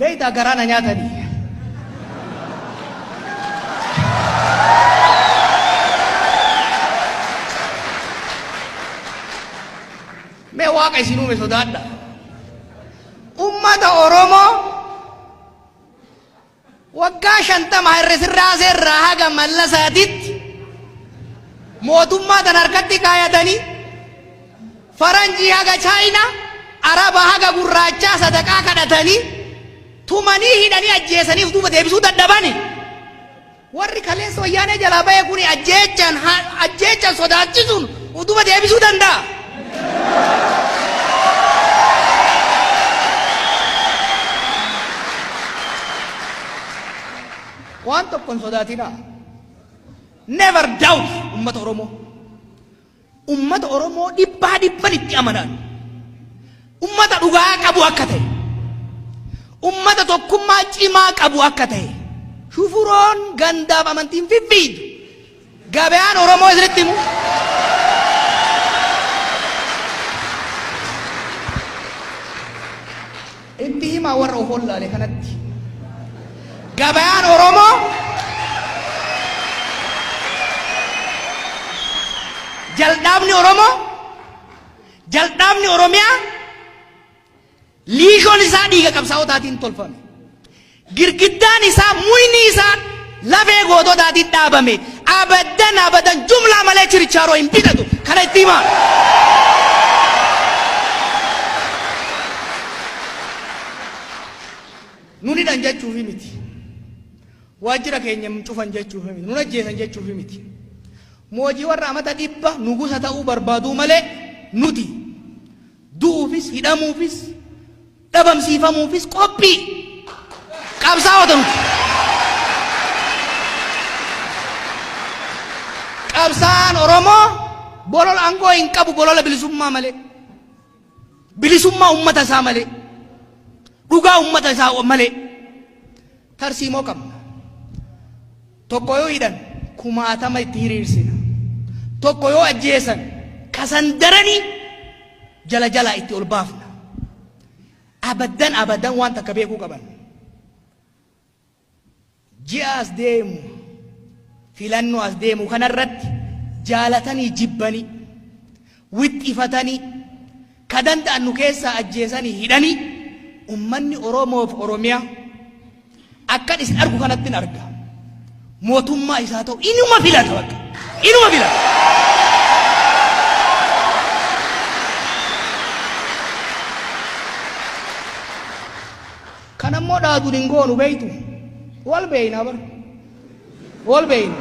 Beeytaa garaa na nyaatanii. Mee waaqa isin uume sodaadha. Ummata Oromoo waggaa 50 Hayile Sillaasee irraa haga Mallasaatitti mootummaa tan harkatti kaayatanii faranjii haga Chaayinaa, Araba haga gurraachaa sadaqaa kadhatanii tumanii hidhanii ajjeesanii of duuba deebisuu dadhabani. Warri kaleessa wayyaanee jalaa bahe kuni ajjeechaan ajjeechaan sodaachisuun of duuba deebisuu danda'a. Waan tokko hin sodaatinaa. Never doubt ummata Oromoo. Ummata Oromoo dhibbaa dhibban itti amanaan. Ummata dhugaa qabu akka ta'e. Ummata tokkummaa cimaa qabu akka ta'e. Shufuroon gandaaf amantiin fiffiidu. Gabayaan Oromoo isinitti himu. Itti himaa warra of wallaale kanatti. Gabayaan Oromoo jaldhaabni Oromoo jaldhaabni Oromiyaa liishoon isaa dhiiga qabsaa'otaatiin tolfame. Girgiddaan isaa muyni isaa lafee goototaatiin dhaabame. Abadan abadan jumlaa malee chirichaaroo hin bitatu. Kana itti himaa. Nun hidhan jechuufi miti. Waajjira keenya hin cufan jechuufi miti. Nun ajjeesan jechuufi miti. Moojii warra amata 100 nugusa ta'uu barbaaduu malee nuti du'uufis hidhamuufis dhabamsiifamuufis qophii qabsaa'ota nuti. Qabsaa'aan Oromoo bolola aangoo hin qabu bolola bilisummaa malee. Bilisummaa ummata isaa malee. Dhugaa ummata isaa malee. Tarsiimoo qabna. Tokko yoo hidhan kumaatama itti hiriirsina. Tokko yoo ajjeesan kasan daranii jala jalaa itti ol baafna. Abaddan abadan waan takka beekuu qaban. Ji'a as deemu filannoo as deemu kanarratti jaalatanii jibbanii wixxifatanii ka danda'an nu keessaa ajjeesanii hidhanii ummanni Oromoof Oromiyaa akkan isin argu kanattin arga. Mootummaa isaa ta'u inuma filata bakka. Inuma filata. Kan ammoo dhaaduun hin goonu beeytu. Wal beeyna bar. Wal beeyna.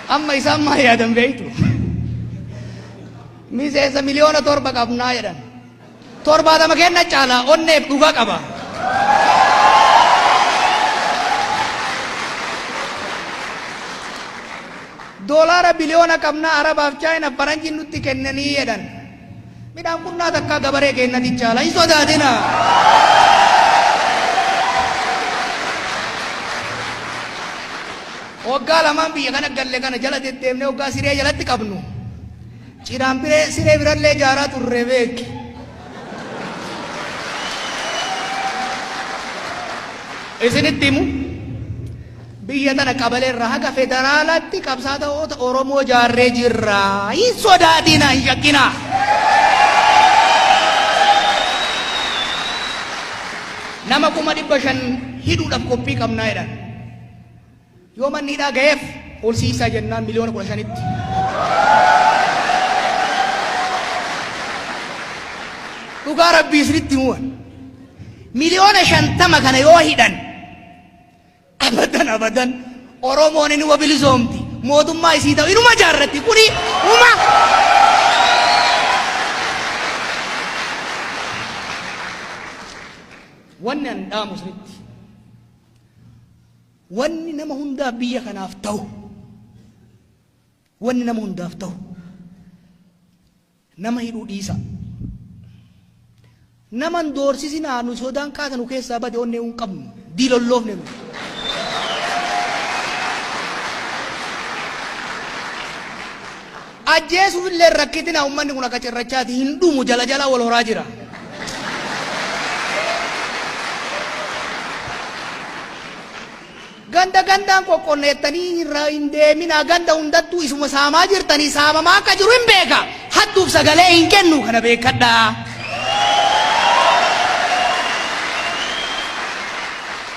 Amma isaan maal yaadan beeytu? Miseensa 7 miliyoona qabnaa jedhan. 70 kenna caala onneef dhugaa qaba. Doolaara biliyoona qabnaa Arabaaf Chaayinaaf faranjiin nutti kennanii jedhan. Midhaan qunnaa takkaa gabaree kennati caala hin sodaatina. Waggaa lamaan biyya kana galle kana jala deddeemnee waggaa siree jalatti qabnu. Cinaan biree siree birallee ijaaraa turre beeki. Isinitti himu biyya tana qabalee irraa haga federaalaatti qabsaa'ota Oromoo ijaarree jirra. Hin sodaatina, hin shakkinaa. Nama 500,000 hidhuudhaaf qophii qabnaa jedhan. Yoo manni hidhaa gaheef ol siisaa jennaan 15 miliyoonatti. Dhugaa rabbii isinitti himuwan. 50 miliyoona kana yoo hidhan abadan abadan Oromoon inuma bilisoomti. Mootummaa isii ta'u inuma jaarratti. Kuni uma. Wanni an dhaamu isinitti. Wanni nama hundaaf biyya kanaaf tahu, wanni nama hundaaf tahu, nama hidhuu dhiisaa. Nama hin doorsisinaa nu sodaan qaata nu keessaa bade onnee hin qabnu diilolloofne nu. Ajjeesuuf illee hin rakkitinaa ummanni kun akka cirrachaati hin dhumu jala jala wal horaa jira. Ganda gandaan qoqqoodna jettanii irra hin deeminaa ganda hundattuu isuma saamaa jirtanii saamamaa akka jiru hin beeka. Hattuuf sagalee hin kennu kana beekkadhaa.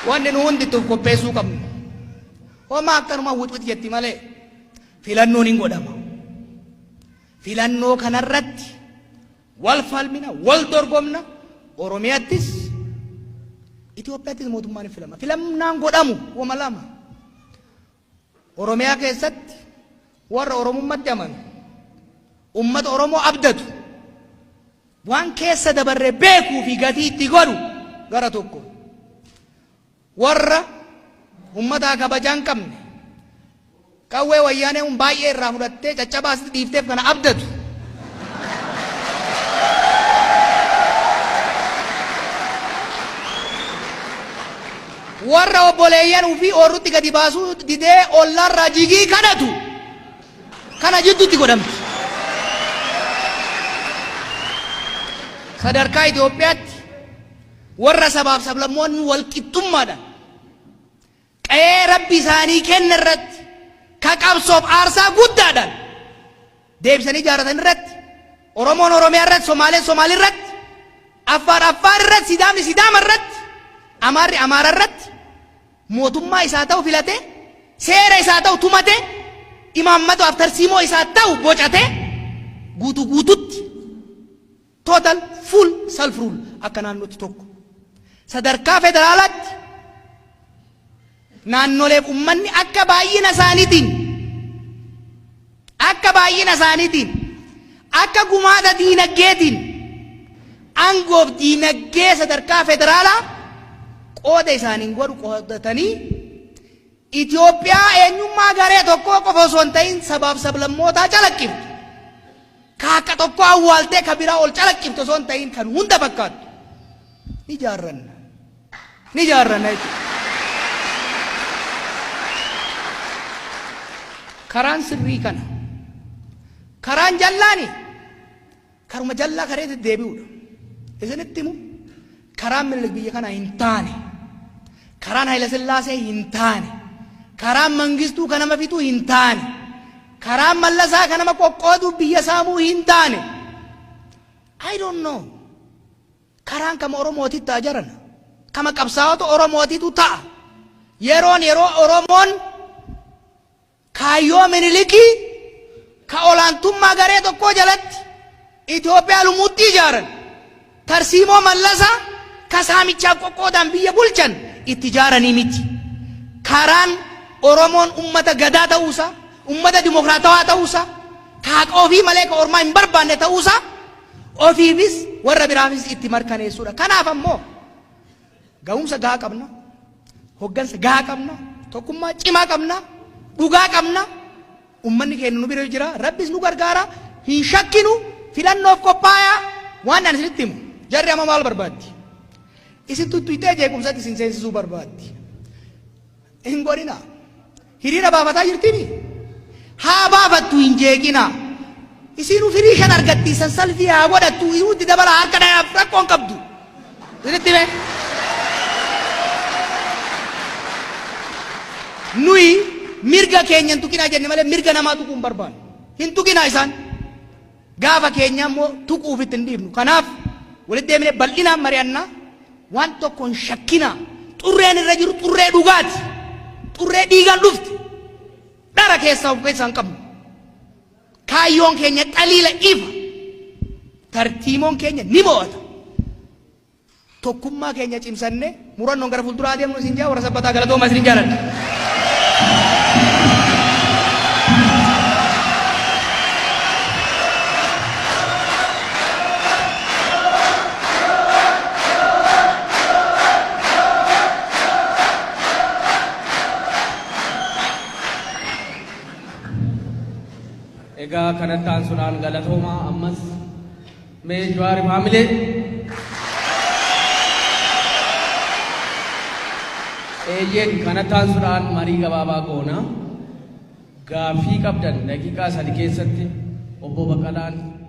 Wanni nu hundi itti of qopheessuu qabnu. Homaa akkanuma wuxwix jetti malee filannoon hin godhama. Filannoo kanarratti wal falmina, wal dorgomna, Oromiyattis Itoophiyaattis mootummaan hin filama. Filannaan godhamu wama lama. Oromiyaa keessatti warra Oromummatti amanu, ummata Oromoo abdatu, waan keessa dabarre beekuu fi gatii itti godhu gara tokko. Warra ummataa kabajaa hin qabne, qawwee Wayyaanee hun baay'ee irraa fudhattee caccabaa asitti dhiifteef kana abdatu. Warra obboleeyyan ufii oorrutti gadi baasuu didee ollaarraa jigii kadhatu kana jidduutti godhamti. Sadarkaa Itoophiyaatti warra sabaaf sablammoonni wal qixxummaadhaan qa'ee Rabbi isaanii kenne irratti ka qabsoof aarsaa guddaadhaan deebisanii ijaarratan irratti Oromoon Oromiyaa irratti, Somaaleen Somaalii irratti, Affaar Affaar irratti, Sidaamni Sidaama irratti, Amaarri Amaara irratti mootummaa isaa ta'u filatee, seera isaa ta'u tumatee, imaammataaf tarsiimoo isaa ta'u bocatee guutuu guututti Total full self rule akka naannootti tokko. Sadarkaa federaalaatti naannoleef ummanni akka baay'ina isaaniitiin akka baay'ina isaaniitiin akka gumaata diinaggeetiin aangoof diinaggee sadarkaa federaalaa qooda isaaniin godhu qoodatanii Itoophiyaa eenyummaa garee tokkoo qofa osoo hin ta'in sabaaf sablammootaa calaqqiftu, ka haqa tokkoo awwaaltee ka biraa ol calaqqiftu osoo hin ta'in kan hunda fakkaattu ni ijaarranna. Ni ijaarranna jechuudha. Karaan sirrii kana. Karaan jallaani karuma jallaa karee deddeebi'uudha. Isinitti himu karaan Minilik biyya kanaa hin taane. Karaan Hayila Sillaasee hin taane. Karaan Mangistuu kan nama fixuu hin taane. Karaan Mallasaa kan nama qoqqooduu biyya saamuu hin taane. I don't know. Karaan kama Oromootitti ta'a jarana. Kama qabsaa'ota Oromootitu ta'a. Yeroon yeroo Oromoon Kaayyoo Minilikii ka olaantummaa garee tokkoo jalatti Itoophiyaa lumuuxxii ijaaran, tarsiimoo Mallasaa ka saamichaaf qoqqoodaan biyya bulchan itti ijaaranii miti. Karaan Oromoon ummata Gadaa ta'uu isaa, ummata dimokraatawaa ta'uu isaa, ka haqa ofii malee ka ormaa hin barbaanne ta'uu isaa ofiifis warra biraafis itti markaneessuudha. Kanaaf ammoo Gahumsa gahaa qabna. Hoggansa gahaa qabna. Tokkummaa cimaa qabna. Dhugaa qabna. Ummanni keenya nu bira jira. Rabbis nu gargaara. Hin shakkinu. Filannoof qophaayaa. Waan ani isinitti himu. Jarri amma maal barbaaddi? Isin tuttuqxee jeequmsatti isin seensisuu barbaaddi. Hin godhinaa. Hiriira baafataa jirtiimi? Haa baafattu hin jeeqinaa. Isiinuu firii shan argatti san salfii haa godhattu inuu itti dabala harka dhayaaf rakkoo hin qabdu. Isinitti hime. Nuyi mirga keenya hin tuqinaa jenne malee mirga namaa tuquu hin barbaannu. Hin tuqinaa isaan. Gaafa keenya immoo tuquuf itti hin dhiifnu. Kanaaf walitti deemnee bal'inaan mari'anna. Waan tokko hin shakkinaa. Xurreen irra jiru xurree dhugaati. Xurree dhiigaan dhufte. Dhara keessaa of keessaa hin qabnu. Kaayyoon keenya xaliila ifa. Tartiimoon keenya ni mo'ata. Tokkummaa keenya cimsannee murannoon gara fuulduraa adeemnu isin jaa warra sabbataa galatoomaa isin jaaladha. Egaa kanatti aansuudhaan galatoomaa ammas mee Jawaar faamilee. Eeyyeen kanatti aansuudhaan marii gabaabaa goona. Gaaffii qabdan daqiiqaa 3 keessatti Obbo Baqqalaan.